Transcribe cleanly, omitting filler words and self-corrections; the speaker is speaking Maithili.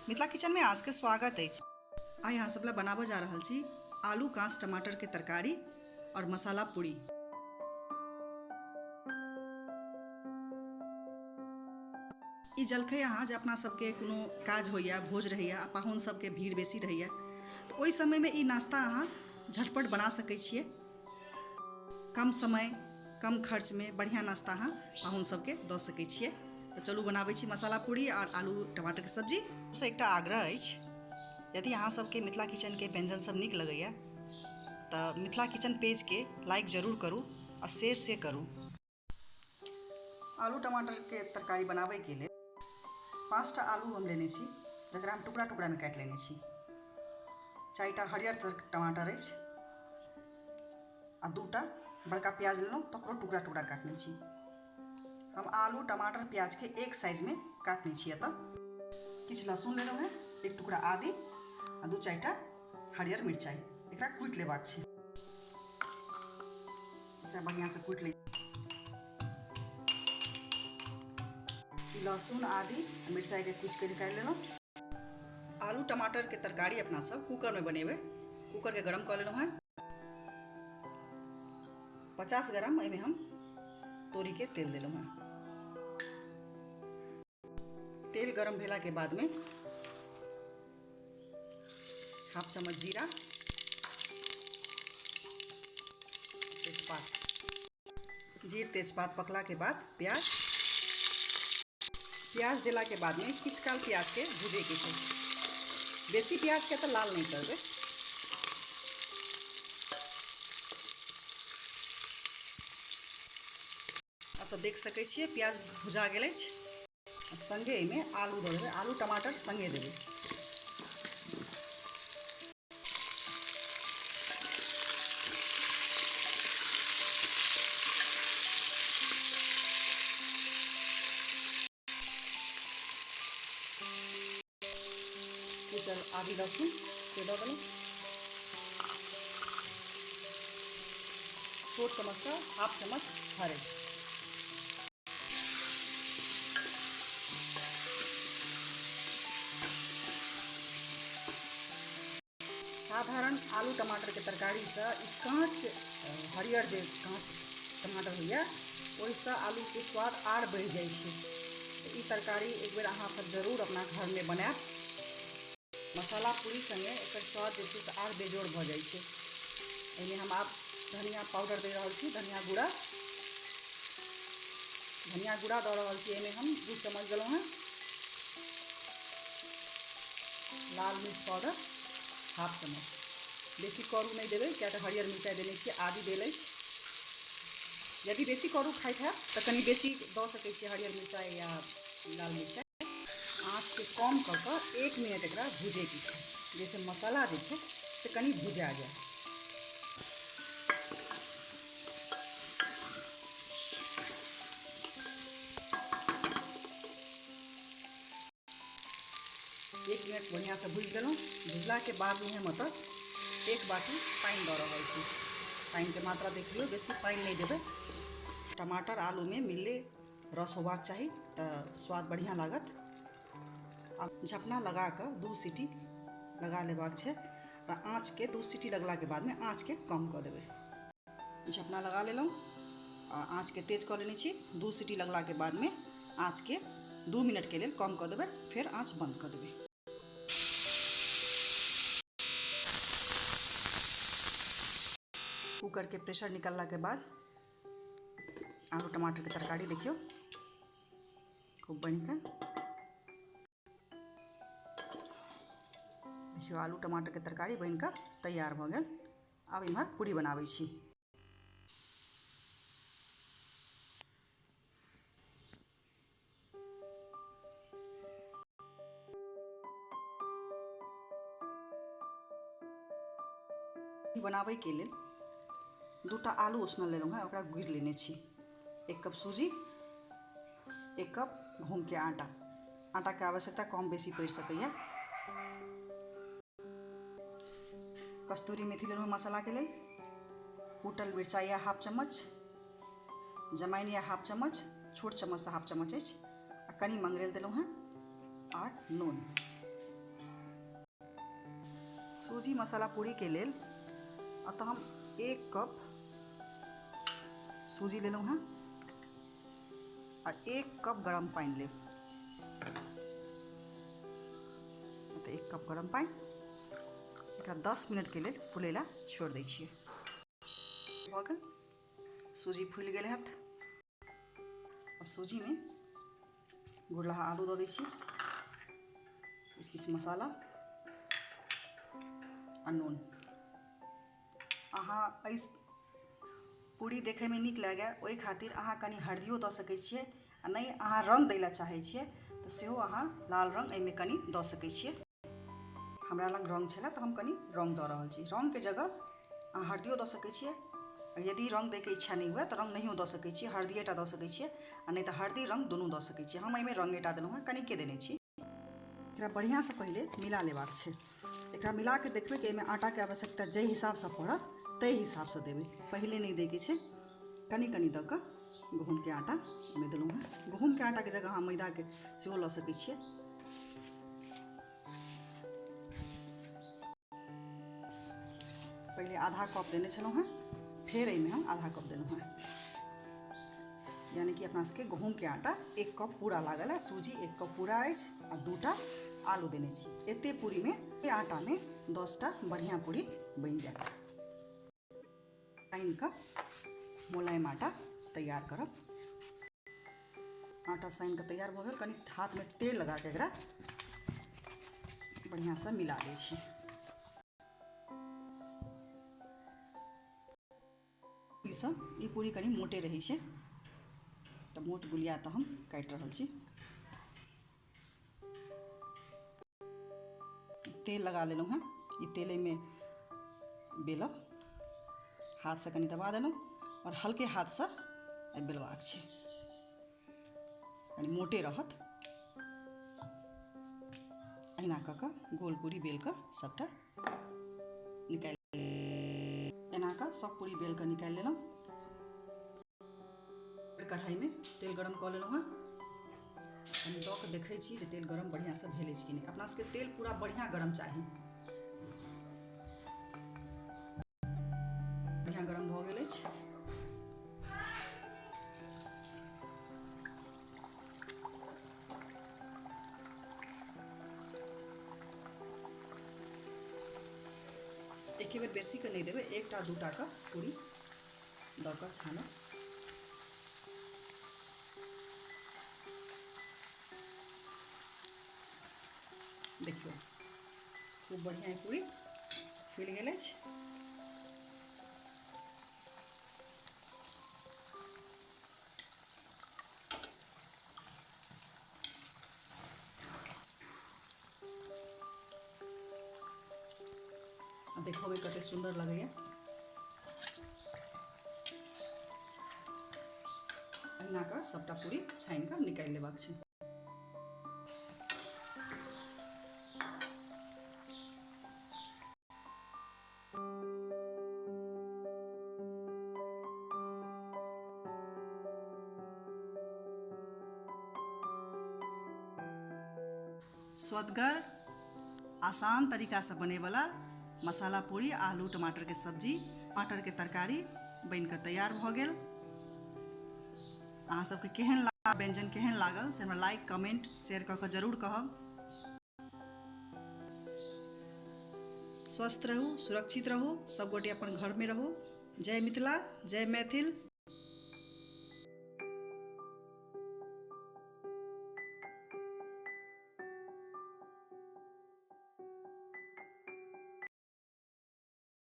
मिथिला किचन में आज के स्वागत अछि। आइ अहाँ सब ला बनाबऽ जा रहल छी आलू काँच टमाटर के तरकारी और मसाला पूरी। ई जलखै अहाँ जे अपना सबके कोनो काज होइए, भोज रहैए आ पाहुन सबके भीड़ बेसी रहैए तऽ ओहि समयमे ई नाश्ता अहाँ झटपट बना सकै छियै। कम समय कम खर्चमे बढ़िआँ नाश्ता अहाँ पाहुन सबके दऽ सकै छियै। तऽ चलू बनाबै छी मसाला पूरी आओर आलू टमाटरके सब्जी। से एकटा आग्रह अछि, यदि अहाँ सबके मिथिला किचनके व्यञ्जन सब नीक लगैए तऽ मिथिला किचन पेजके लाइक जरूर करू आ शेयर से करू। आलू टमाटरके तरकारी बनाबैके लेल 5टा आलू हम लेने छी, जकरा हम टुकड़ा टुकड़ामे काटि लेने छी। 4टा हरियर टमाटर अछि आ 2टा बड़का प्याज लेलहुँ, तकरो टुकड़ा टुकड़ा काटने छी। हम आलू टमाटर प्याजके एक साइजमे काटने छी। एतऽ किछु लहसुन लेलहुँ हेँ, 1 टुकड़ा आदी आ 2-4टा हरियर मिरचाइ। एकरा कुटि लेबाक छै। एकरा बढ़िआँसँ कुटि लै छी। लहसुन आदि मिरचाइके कुचि कऽ निकालि लेलहुँ। आलू टमाटरके तरकारी अपना सब कूकरमे बनेबै। कूकरके गरम कऽ लेलहुँ हेँ। 50 ग्राम एहिमे हम तोरीके तेल देलहुँ हेँ। तेल गरम भेलाके बादमे 1/2 चम्मच जीरा, तेजपात, जीर तेजपात पकलाके बाद प्याज, प्याज देलाके बादमे किछु काल प्याजके भुजैके छै। बेसी प्याजके तऽ लाल नहि करबै। आब तऽ देख सकै छियै प्याज भुजा गेल अछि। संगे एहिमे आलू दऽ देबै, आलू टमाटर संगे देबै। कुचल आदि लहसुन से दऽ देलहुँ। छोट चम्मचसँ 1/2 चम्मच हरदि। साधारण आलू टमाटरके तरकारीसँ ई काँच हरियर जे काँच टमाटर होइए ओहिसँ आलूके स्वाद आर बढ़ि जाइ छै। तऽ ई तरकारी एक बेर अहाँ सब जरूर अपना घरमे बनायब। मसाला पूरी संगे एकर स्वाद जे छै से आर बेजोड़ भऽ जाइ छै। एहिमे हम आब धनिया पाउडर दऽ रहल छी, धनिया गुड़ा, धनिया गुड़ा दऽ रहल छी। एहिमे हम 2 चम्मच देलहुँ हेँ। लाल मिर्च पाउडर 1/2 चम्मच। बेसी करू नहि देबै, किया तऽ हरियर मिरचाइ देने छियै, आदि देल अछि। यदि बेसी करू खाइत हैब तऽ कनि बेसी दऽ सकै छियै हरियर मिरचाइ या लाल मिरचाइ। आँचके कम कऽ कऽ 1 मिनट एकरा भुजैके छै, जाहिसँ मसाला जे छै से कनि भुजा जाय। एक मिनट बढ़िआँसँ भुजि देलहुँ। भुजलाके बादमे हम ओतऽ 1 बाटी पानि दऽ रहल छी। पानिके मात्रा देख लियौ, बेसी पानि नहि देबै। टमाटर आलूमे मिलले रस होबाक चाही तऽ स्वाद बढ़िआँ लागत। आब झपना लगा कऽ 2 सीटी लगा लेबाक छै आ आँचके 2 सीटी लगलाके बादमे आँचके कम कऽ देबै। झपना लगा लेलहुँ आ आँचके तेज कऽ लेने छी। 2 सीटी लगलाके बादमे आँचके 2 मिनटके लेल कम कऽ देबै, फेर आँच बन्द कऽ देबै। कूकरके प्रेशर निकललाके बाद आलू टमाटरके तरकारी देखियौ खूब बढ़िआँ। देखियौ आलू टमाटरके तरकारी बनि कऽ तैयार भऽ गेल। आब इम्हर पूरी बनाबै छी। बनाबैके लेल 2टा आलू उसनल लेलहुँ हेँ, ओकरा गुड़ि लेने छी। 1 कप सूजी, 1 कप गहूँमके आटा। आटाके आवश्यकता कम बेसी पड़ि सकैए। कस्तूरी मेथी लेलहुँ मसालाके लेल, कूटल मिरचाइ या 1/2 चम्मच, जमाइन या 1/2 चम्मच, छोट चम्मचसँ 1/2 चम्मच अछि, आ कनि मंगरेल देलहुँ हेँ, आर नून। सूजी मसाला पूरी के लेल एतऽ हम 1 कप सूजी लेलहुँ हेँ आओर 1 कप गरम पानि लेब। तऽ 1 कप गरम पानि, एकरा 10 मिनटके लेल फुलै लए छोड़ि दै छियै। भऽ गेल, सूजी फुलि गेल हैत। आब सूजीमे गुड़लाहा आलू दऽ दै छी, किछु किछु मसाला आ नून। अहाँ एहि पूरी देखैमे नीक लागै ओहि खातिर अहाँ कनि हरदियो दऽ सकै छियै, आ नहि अहाँ रङ्ग दै लए चाहै छियै तऽ सेहो अहाँ लाल रङ्ग एहिमे कनि दऽ सकै छियै। हमरा लग रङ्ग छलै तऽ हम कनि रङ्ग दऽ रहल छी। रङ्गके जगह अहाँ हरदियो दऽ सकै छियै। यदि रङ्ग दैके इच्छा नहि हुए तऽ रङ्ग नहियो दऽ सकै छियै, हरदिएटा दऽ सकै छियै, आ नहि तऽ हरदी रङ्ग दुनू दऽ सकै छियै। हम एहिमे रङ्गेटा देलहुँ हेँ, कनिके देने छी। एकरा बढ़िआँसँ पहिले मिला लेबाक छै। एकरा मिलाके देखबै कि एहिमे आटाके आवश्यकता जाहि हिसाबसँ पड़त ताहि हिसाबसँ देबै, पहिले नहि दैके छै। कनि कनि दऽ कऽ गहूँमके आटा एहिमे देलहुँ हेँ। गहूँमके आटाके जगह अहाँ मैदाके सेहो लऽ सकै छियै। पहिले आधा कप देने छलहुँ हेँ, फेर एहिमे हम आधा कप देलहुँ हेँ, यानी कि अपना सबके गहूँमके आटा 1 कप पूरा लागल है, सूजी 1 कप पूरा अछि आ 2टा आलू देने छी। एते पूरीमे आटामे 10टा बढ़िआँ पूरी बनि जायत। सानि कऽ मोलायम आटा तैयार करब। आटा सानि कऽ तैयार भऽ गेल। कनि हाथमे तेल लगा कऽ एकरा बढ़िआँसँ मिला दै छी। ईसँ ई पूरी कनि मोटे रहै छै तऽ मोट गुलिया तऽ हम काटि रहल छी। तेल लगा लेलहुँ हेँ, ई तेल एहिमे बेलब, हाथसँ कनि दबा देलहुँ आओर हल्के हाथसँ बेलबाक छै, कनि मोटे रहत। एहिना कऽ कऽ गोल पूरी बेल कऽ सभटा निकालि, एना कऽ सभ पूरी बेल कऽ निकालि लेलहुँ। कढ़ाइमे तेल गरम कऽ लेलहुँ हेँ। कनि दऽ कऽ देखै छी जे तेल गरम बढ़िआँसँ भेल अछि कि नहि। अपना सबके तेल पूरा बढ़िआँ गरम चाही। बढ़िआँ गरम भऽ गेल अछि। एके बेर बेसीके नहि देबै, 1टा 2टा के पूरी दऽ कऽ छानब। देखियौ खूब बढ़िआँ पूरी फुलि गेल अछि। देखोमे कते सुन्दर लगैया। अहिना कऽ सबटा पूरी छानि कऽ निकालि लेबाक छै। स्वदगर आसान तरीकासँ बनैवला मसाला पूरी, आलू टमाटरके सब्जी, टमाटरके तरकारी बनिकऽ तैयार भऽ गेल। अहाँ सबके केहन लागल व्यंजन, केहन लागल से हमरा लाइक कमेंट शेयर कऽ कऽ जरूर कहब। स्वस्थ रहू, सुरक्षित रहू, सब गोटे अपन घरमे रहू। जय मिथिला, जय मैथिल।